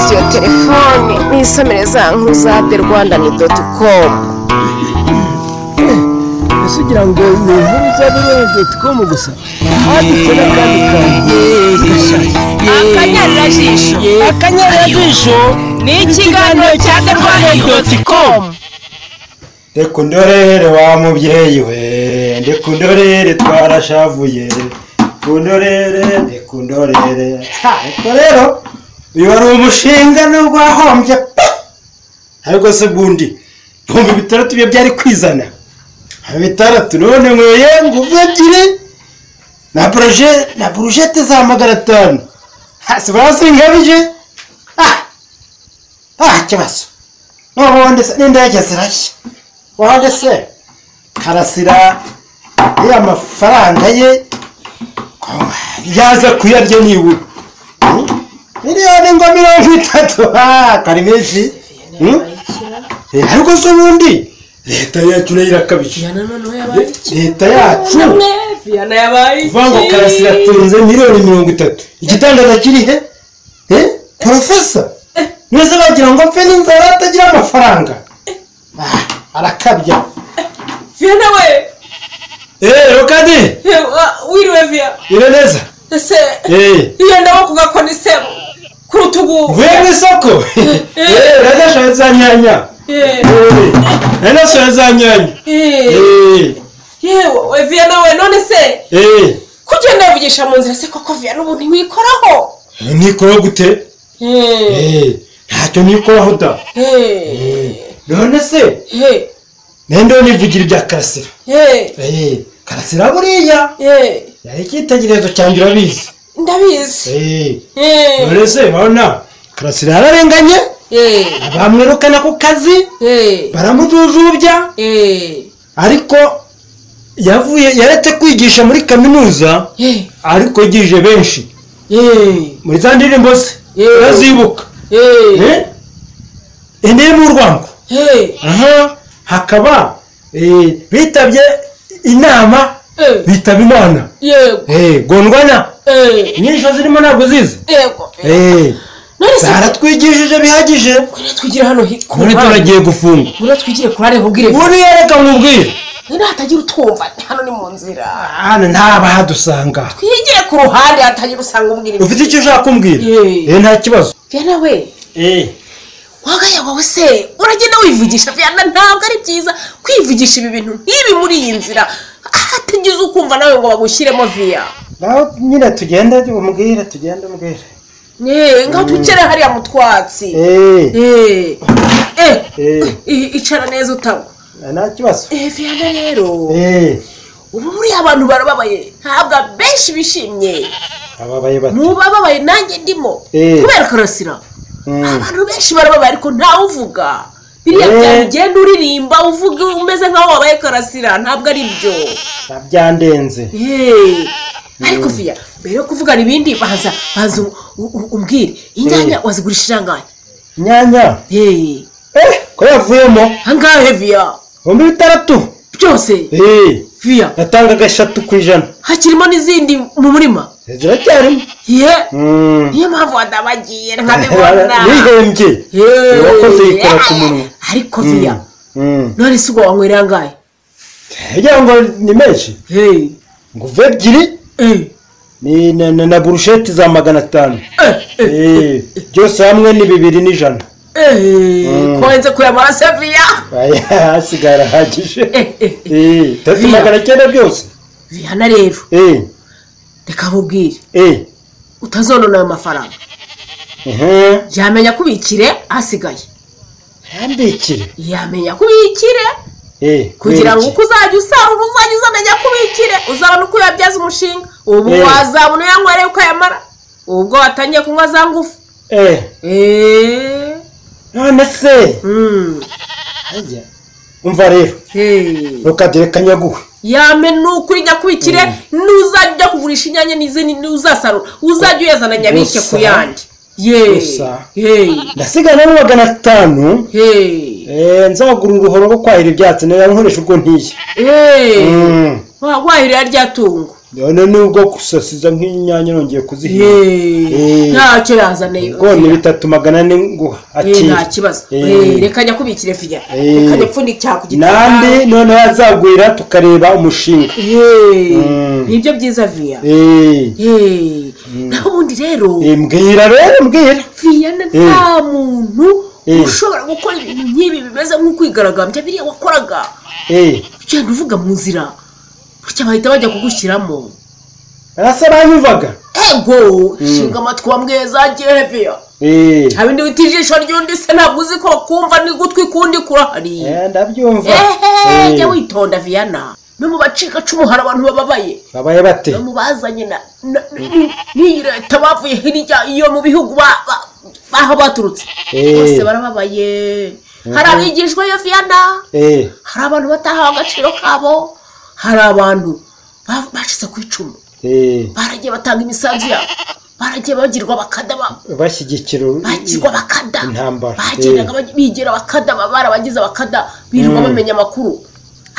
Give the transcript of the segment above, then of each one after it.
Mpereza iyo telefone nisomere za nkuru za The Rwandan.com. Ese ugira ngo ni inkuru za The Rwandan.com gusa? Handitse n'akandi kantu gashyashya. Akanyarira-jisho. Akanyarira-jisho ni ikiganiro cya The Rwandan.com. Reka undorere wa mubyeyi we, ndeka undorere twarashavuye, undorere, ndeka undorere. Ariko rero uyu wari umushinga nubwo wahombye pe! Ariko se bundi 6,000 byo byari kwizana 6 none nyweye nguvu ebyiri na projet na projete za 500 hasi basinkabije. Kibazo n'ubundi se n'indege zirashya. Wahande se Karasira ya mafaranga ye yaza kuyarya nibura miliyoni ngo 30 kari menshi. Ariko se ubundi leta yacu nayo irakabije. Leta yacu kuvuga ngo Karasira atunze miliyoni 30 igitangaza kiri he? Profesa mwese bagira ngo mpfe n'inzara atagira amafaranga. Arakabya. Viana we. Rokadi. Wiriwe Via. Ire neza. Ese. Iyo ndabakuga ko ni sebo. Kurutugu. Vuye mu isoko. Radashoye za nyanya. Radashoye za nyanya. Yewe Viana we none se. Kugenda uvugisha mu nzira se koko Viana ubu ntiwikoraho? Nikoraho gute? Ntacyo nikoraho da. None se nende nivugira ibya Karasira. Karasira buriya yari icyitegererezo cyanjye urabizi. Ndabizi. None se urabona Karasira yararenganye, bamwirukana ku kazi, baramujujubya, ariko yavuye yaretse kwigisha muri kaminuza, ariko yigije benshi muri za ndirimbo se urazibuka. Indirimbo y'urwango. Hakaba bitabye inama bitaba Imana. Gondwana inyisho zirimo ntabwo zizi. Zaratwigishije bihagije. Twigira hano none turagiye gufunga. Twigira kurare nkubwire. Buriya reka nkubwire. None hatagira utwumva hano ni mu nzira. Hano ntaba hadusanga. Twigire ku ruhande hatagira usanga umbwira. Ufite icyo ushaka kumbwira? Nta kibazo. Viana we. Wagaya wawe se uragenda wivugisha Viana, ntabwo ari byiza kwivugisha ibi bintu nk'ibi muri iyi nzira hatagize ukumva nawe ngo bagushyiremo Via. Naho nyine tugende umbwire, tugende umbwire. Ngaho twicare hariya mu twatsi. Icara neza utagwa. Nta kibazo. Viana rero ubu buriya abantu barababaye, ntabwo benshi bishimye. Ababaye bate? Mu bababaye nanjye ndimo kubera Karasira. Abantu benshi barababaye ariko ntawe uvuga. Biriya byagenda uririmba uvuga umeze nkaho wabaye Karasira, ntabwo ari byo. Byandenze. Ariko Via, mbere yo kuvugana ibindi baza umbwire inyanya wazigurishije angahe? Inyanya? Ko yavuyemo? Angahe Via? 6,000 byose. Via natangaga 3 ku ijana. Hakirimo n'izindi mu murima? Ziracyarimo. Niyo mpamvu wadabagiye nkabibona. Nihembye. Wakoze yikora ku munwa. Ariko Via none se ubwo wanywera angahe? Kugira ngo ni menshi. Nguvu ebyiri ni na burusheti za 500. Byose hamwe ni 2,100. Koenze kuyamara se Via. Hasigara ahagije. 3,900 byose. Viana rero. Reka nkubwire. Utazonona ayo mafaranga. Yamenya kubikire asigaye. Yambikire. Yamenya kubikire. Kugira ngo uko uzajya usarura uzajya uzamenya kubikire, uzabona uko uyabyaza umushinga. Ubu wazabona uyanywereye ukayamara. Ubwo watangiye kunywa za ngufu. None se umva rero rukadire kanyaguhe. Yame nukuri nyakubikire, nuzajya kugurisha inyanya n'izindi nuzasarura uzajya uyazana nyabike ku yandi. Ndasigana na 500. Nzagura uruhoro rwo kwahira ibyatsi nayo nkoresha ubwo ntiye. Wahira rya tungo. None nubwo gusasiza nk'inyanya nongeye kuzihinga. Ntacyo yazane. Ubwo ni 3,400 nguha. Akira. Nta kibazo. Reka njya kubikire fiya. Reka njya ku gitanda. Nandi noneho azagwira tukareba umushinga. Nibyo byiza viya. Naho ubundi rero. Mbwira rero mbwira. Viya nta muntu ushobora gukora ibintu nk'ibi bimeze nk'ukwigaragambya biriya wakoraga. Ugenda uvuga mu nzira. Burya bahita bajya kugushyiramo. Ese banyumvaga? Ego, shinga amatwi wambwiye zagiye viya. Habindi wita ijisho ry'undi se ntabwo uzi ko kumva n'ugutwi kundi kurahari. Ndabyumva. Jya witonda Viana. No mu bacikacumu hari abantu bababaye. Babaye bate? No mu bazanye n'iyi leta bavuye hirya iyo mu bihugu baho baturutse. Bose barababaye. Hari abigishwa yo Viana. Hari abantu batahawe agaciro kabo. Hari abantu bacitse ku icumu. Baragiye batanga imisanzu yabo. Baragiye bagirwa bakada bashyigikira bagirwa bakada intambara. Bagendaga bigira bakada barabagize bakada birirwa bamenya amakuru.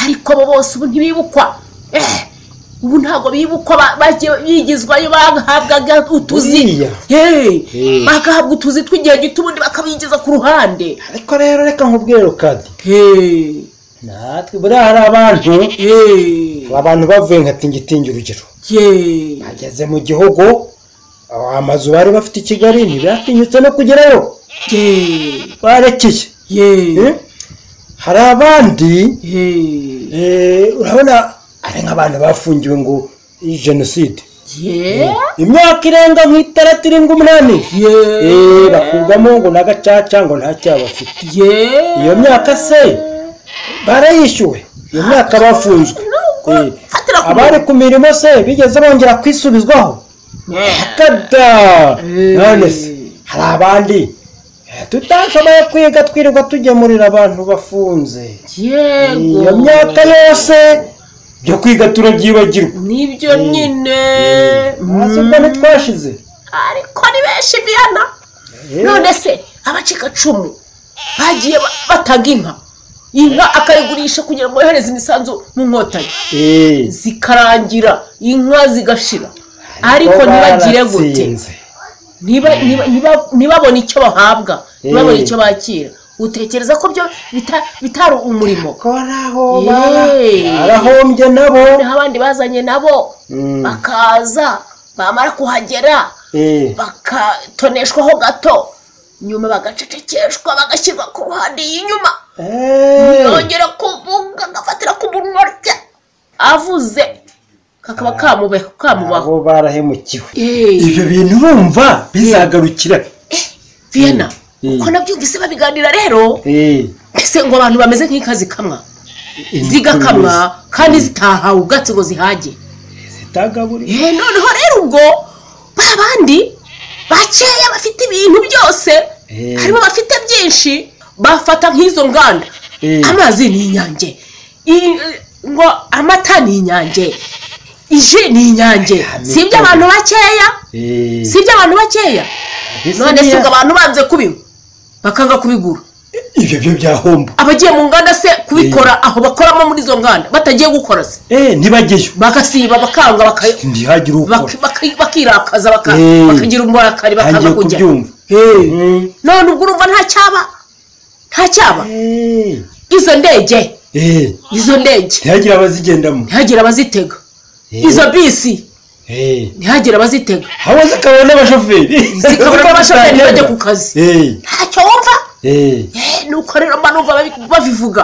Ariko abo bose ubu ntibibukwa. Ubu ntabwo bibukwa bagiye bigizwayo bahabwaga utuzi. Bagahabwa utuzi tw'igihe gito ubundi bakabigeza ku ruhande. Ariko rero reka nkubwire Rukadi. Natwe buriya hari abantu abantu bavuye nka Tingitingi urugero. Bageze mu gihugu amazu bari bafite i Kigali ntibatinyutse no kugerayo. Barekeye. Hari abandi urabona ari nk'abantu bafungiwe ngo jenoside. Imyaka irenga nk'itandatu irenga 8. Bakurwamo ngo n'agacaca ngo nta cyaha bafite. Iyo myaka se barayishyuwe. Iyo myaka bafunzwe. Abari ku mirimo se bigeze bongera kwisubizwaho. Kada. None se hari abandi tutashoboye kwiga twirirwa tugemurira abantu bafunze. Iyo myaka yose byo kwiga turabyibagirwa. Nibyo nyine. Hasi ubwo ntitwashize. Ariko ni benshi Viana. None se abacikacumu bagiye batanga inka. Inka akayigurisha kugira ngo yohereze imisanzu mu nkotanyi. Zikarangira inka zigashira. Ariko ntibagire gute. Ntibabone icyo bahabwa, ntibabone icyo bakira. Utekereza ko byo bitari umurimo. Barahombye nabo. Abandi bazanye nabo bakaza bamara kuhagera bakatoneshwaho gato nyuma bagacecekeshwa bagashyirwa ku ruhande y'inyuma. Yongera kuvuga agafatira ku munwa avuze kakaba kamubaho. Abo barahemukiwe. Ibyo bintu bumva bizagarukira. Viana, uko nabyumvise babiganira rero, ese ngo abantu bameze nk'ikazi kamwa. Zigakamwa kandi zitahawe ubwatsi ngo zihage. Zitagaburiye. Noneho rero ubwo babandi bakeya bafite ibintu byose, harimo bafite byinshi, bafata nk'izo nganda. Amazi ni inyange. Ngo amata ni inyange. Iji ni inyange. Sibyo abantu bakeya? Sibyo abantu bakeya? None se ngo abantu banze kubinywa bakanga kubigura. Ibyo byo byahomba. Abagiye mu nganda se kubikora aho bakoramo muri izo nganda batagiye gukora se. Ntibageyo. Bakasiba bakanga ntihagira ukora. Bakirakaza bakagira umurakari bakanga kujya. None ubwo urumva nta cyaba. Nta cyaba. Izo ndege. Izo ndege. Ntihagira abazigendamo. Ntihagira abazitega. Izo bisi. Ntihagira abazitega. Habo zikabona n'abashoferi. Zikabona n'abashoferi bajya ku kazi. Ntacyo wumva? Nuko rero mba numva babivuga.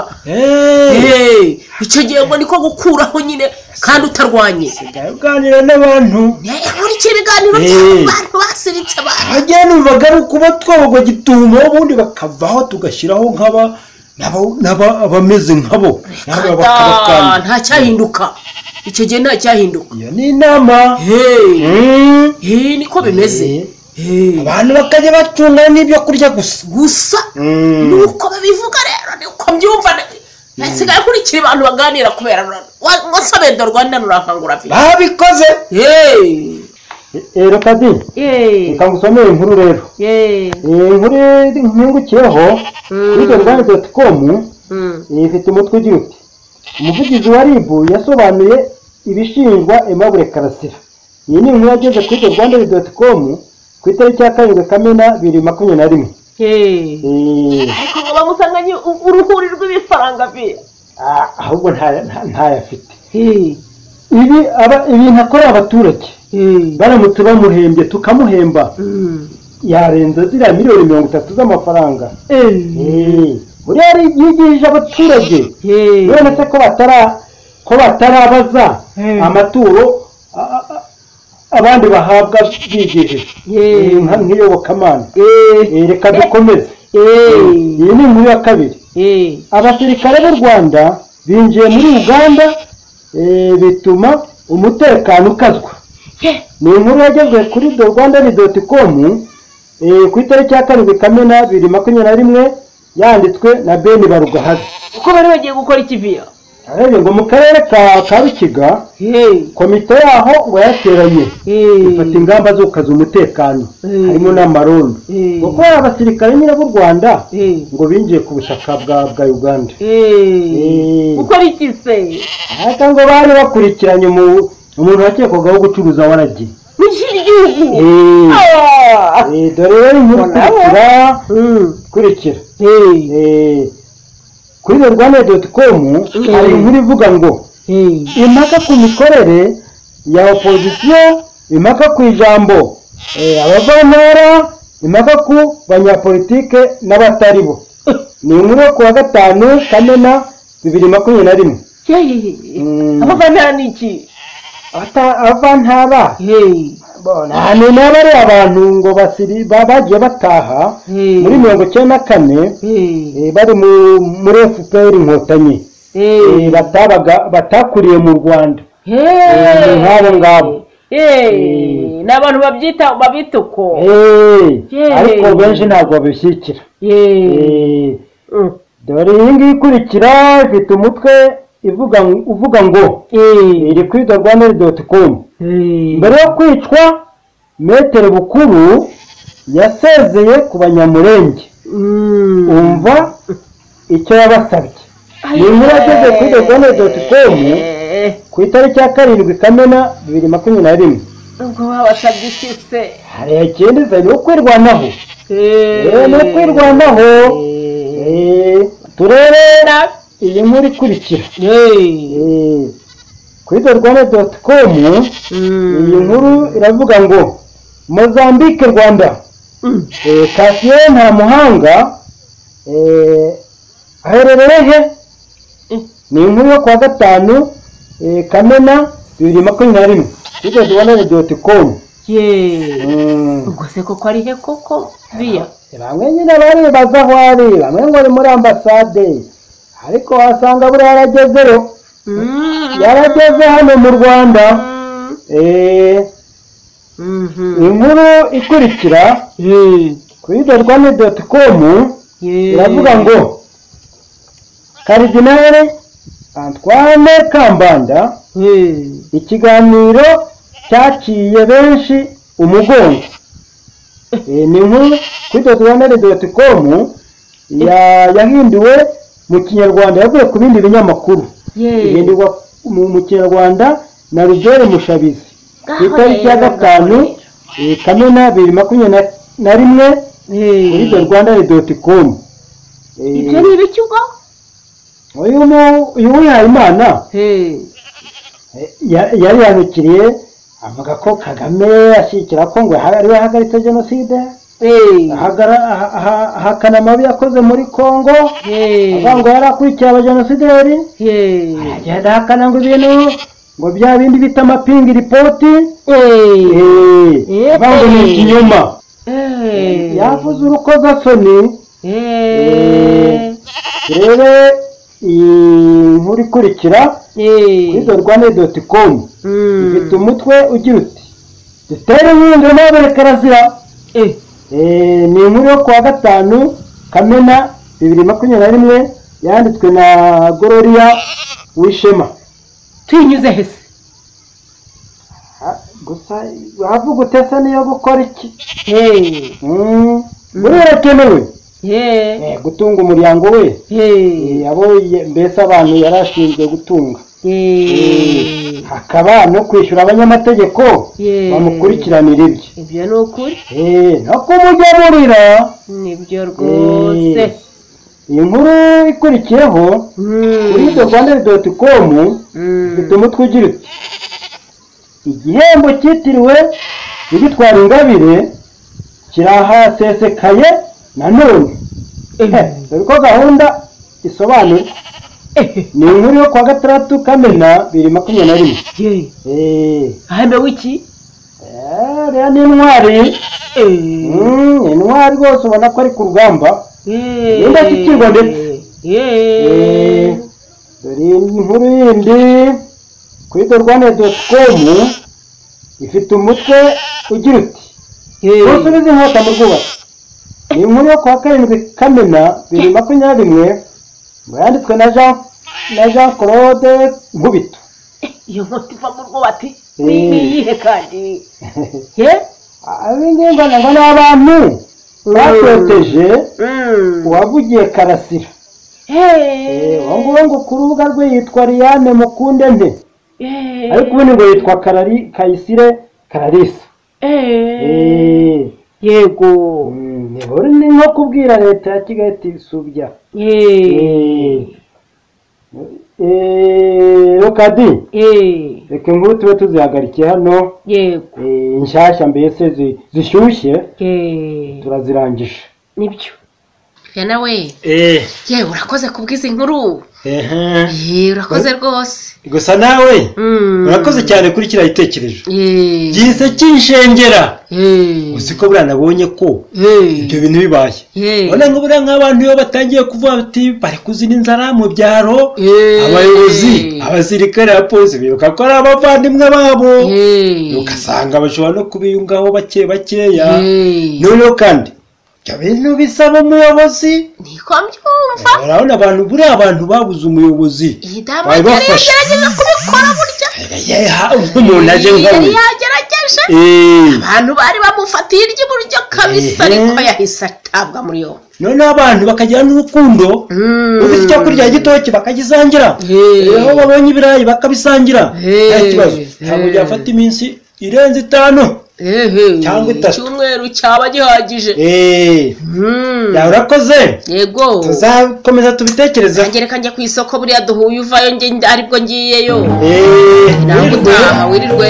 Icyo gihe ngo niko gukuraho nyine kandi utarwanye. Sigaye uganira n'abantu. Nkurikira ibiganiro by'abantu basiritse abantu. Hagiye numvaga ari ukuba twabagwa gitumo ubundi bakavaho tugashyiraho nk'aba abameze nkabo. Nta cyahinduka. Icyo gihe nta cyahinduka. Iyo ni inama. Niko bimeze. Abantu bakajya batunga n'ibyo kurya gusa. Gusa nuko babivuga rero niko mbyumva. Nsigaye nkurikira abantu baganira kubera ngo Rwanda rurakangura vi. Babikoze. Rukadi. Reka ngusomere inkuru rero. Inkuru nkungukiyeho kuri rwanda.com ifite umutwe ugira uti: umuvugizi wa RIB yasobanuye ibishinjwa Aimable Karasira. Iyi ni inkuru yageze kuri rwanda.com ku itariki ya 7 Kamena 2021. Ariko ngo bamusanganye uruhuri rw'ibifaranga bi ahubwo ntayafite. Ibi ibintu akorera abaturage baramutse bamuhembye tukamuhemba yarenza ziriya miliyoni 30 z'amafaranga. Buriya yigishije abaturage none se ko batarabaza amaturo abandi bahabwa bigishije nk'iyobokamana. Reka dukomeze. Iyi ni inkuru ya kabiri. Abasirikare b'u Rwanda binjiye muri Uganda bituma umutekano ukazwa. Ni inkuru yagezwe kuri rwanda.com ku itariki ya 7 Kamena 2021 yanditswe na Ben Barugahazi. Uko bari bagiye gukora ikiviya arebye ngo mu karere ka Rukiga komite yaho ngo yateranye ifata ingamba zo gukaza umutekano harimo n'amarondo, kuko abasirikare nyine b'u Rwanda ngo binjiye ku butaka bwa Uganda. Gukora iki se? Ariko ngo bari bakurikiranye umuntu wakekwagaho gucuruza waragiye mu kindi gihugu. Dore rero inkuru ikurikira kuri rwanda.com hari inkuru ivuga ngo impaka ku mikorere ya opozisiyo, impaka ku ijambo abavantara, impaka ku banyapolitike n'abatari bo. Ni inkuru yo kuwa 5 Kamena 2021. Abavantara ni iki? Abavantara ni n'abari abantu ngo bagiye bataha muri 94 bari muri FPR Inkotanyi batakuriye mu Rwanda. Nk'abo ngabo ni abantu babyita babita uko, ariko benshi ntabwo babishyikira. Dore iyi ngiyi ikurikira ifite umutwe uvuga ngo iri kuri rwanda.com. Mbere yo kwicwa Metere Bukuru yasezeye ku Banyamurenge, umva icyo yabasabye. Ni inkuru yageze kuri rwanda.com ku itariki ya 7 Kamena 2021. Ubwo babasabye iki se? Hari ikindi se, ni ukwirwanaho. Ni ukwirwanaho. Turebe iyi nkuru ikurikira kuri rwanda.com. Iyi nkuru iravuga ngo Mozambique Rwanda, Cassien Ntamuhanga aherereye he? Ni inkuru yo kuwa 5 Kamena 2021 kuri rwanda.com. Ubwo se koko ari he koko biya? Bamwe nyine baribaza aho ari, bamwe ngo ni muri ambasade, ariko wasanga buriya yaragezeyo, yarageze hano mu Rwanda. Inkuru ikurikira kuri rwanda.com iravuga ngo Karidinali Antoine Kambanda ikiganiro cyaciye benshi umugongo. Ni inkuru kuri rwanda.com yahinduwe mu Kinyarwanda, yavuye ku bindi binyamakuru, ihindurwa mu Kinyarwanda na Rugere Mushabizi ku itariki ya 5 Kamena 2021 kuri rwanda.com. Ibyo ni ibiki ubwo? Uyu Wihayimana yari yanukiriye avuga ko Kagame ashyigikira ko ngo ariwe yahagaritse jenoside, ahakana amabi yakoze muri Kongo, avuga ngo yari akurikiye abajenosideri, aragenda ahakana ngo ibintu ngo bya bindi bita amapingi ripoti, avuga ngo ni ikinyoma, yavuze urukozasoni. Turebe inkuru ikurikira kuri rwanda.com ifite umutwe ugira uti dutere inkunga Aimable Karasira. Ni inkuru yo kuwa 5 Kamena 2021 yanditswe na Gloria Wishema. Tuyinyuze hese gusa wavuga utese niyo gukora iki? Buriya irakenewe gutunga umuryango we, abo mbese abantu yarashinzwe gutunga. Hakaba no kwishyura abanyamategeko bamukurikiranira ibye. Ibyo ni ukuri. No kumugemurira. Nibyo rwose. Iyi nkuru ikurikiyeho kuri rwanda.com ifite umutwe ugira uti igihembo cyitiriwe Victoire Ingabire kirahasesekaye nanone. Dore ko gahunda isobanuye. Ni inkuru yo kuwa 6 Kamena 2021. Ahembe wiki? Rero ni intwari. Intwari rwose ubona ko ari ku rugamba. Indashyikirwa ndetse. Dore inkuru yindi kuri rwanda.com ifite umutwe ugira uti usubize inkota mu rwubatsi. Ni inkuru yo kuwa 7 Kamena 2021 yanditswe na Jean Claude Nkubito. Iyo nkota iva mu rwubatsi ni iyihe kandi? Abingingo ngo ni abantu bakoteje uwavugiye Karasira. Uwo nguwo ngo ku rubuga rwe yitwa Liane Mukunde nte, ariko ubundi ngo yitwa Kayisire Kararisa. Yego. Ni nko kubwira leta ya Kigali iti subya. Rokadi, reka inkuru tube tuzihagarikiye hano. Yego. Inshyashya mbese zishyushye turazirangije. Nibyo. Nawe yewe urakoze kubwiza inkuru. Urakoze rwose. Gusa nawe urakoze cyane kuri kiriya gitekerezo gihise kinshengera. Uzi ko buriya nabonye ko ibyo bintu bibaye. Urabona ngo buriya nk'abantu iyo batangiye kuvuga bati bari kuzina inzara mu byaro, abayobozi, abasirikare, abapolisi bibuka ko ari abavandimwe babo, ugasanga bashobora no kubiyungaho bake bakeya. Noneho kandi ibyo bintu bisaba umuyobozi. Niko mbyumva. Urabona abantu buriya abantu babuze umuyobozi babafasha. Yari kubikora burya. Umuntu aje nkawe. Yari yagerageje. Abantu bari bamufatiye iry'iburyo kabisa, ariko yahise atabwa muri yombi. Noneho abantu bakagira n'urukundo, ufite icyo kurya gitoki bakagisangira, aho babonye ibirayi bakabisangira, nta kibazo. Ntabwo byafata iminsi irenze 5 cyangwa 3. Icyumweru cyaba gihagije. Urakoze. Yego. Tuzakomeza tubitekereza. Reka njya ku isoko buriya duhuye uvayo njye aribwo ngiyeyo. Nawe utaha wirirwe.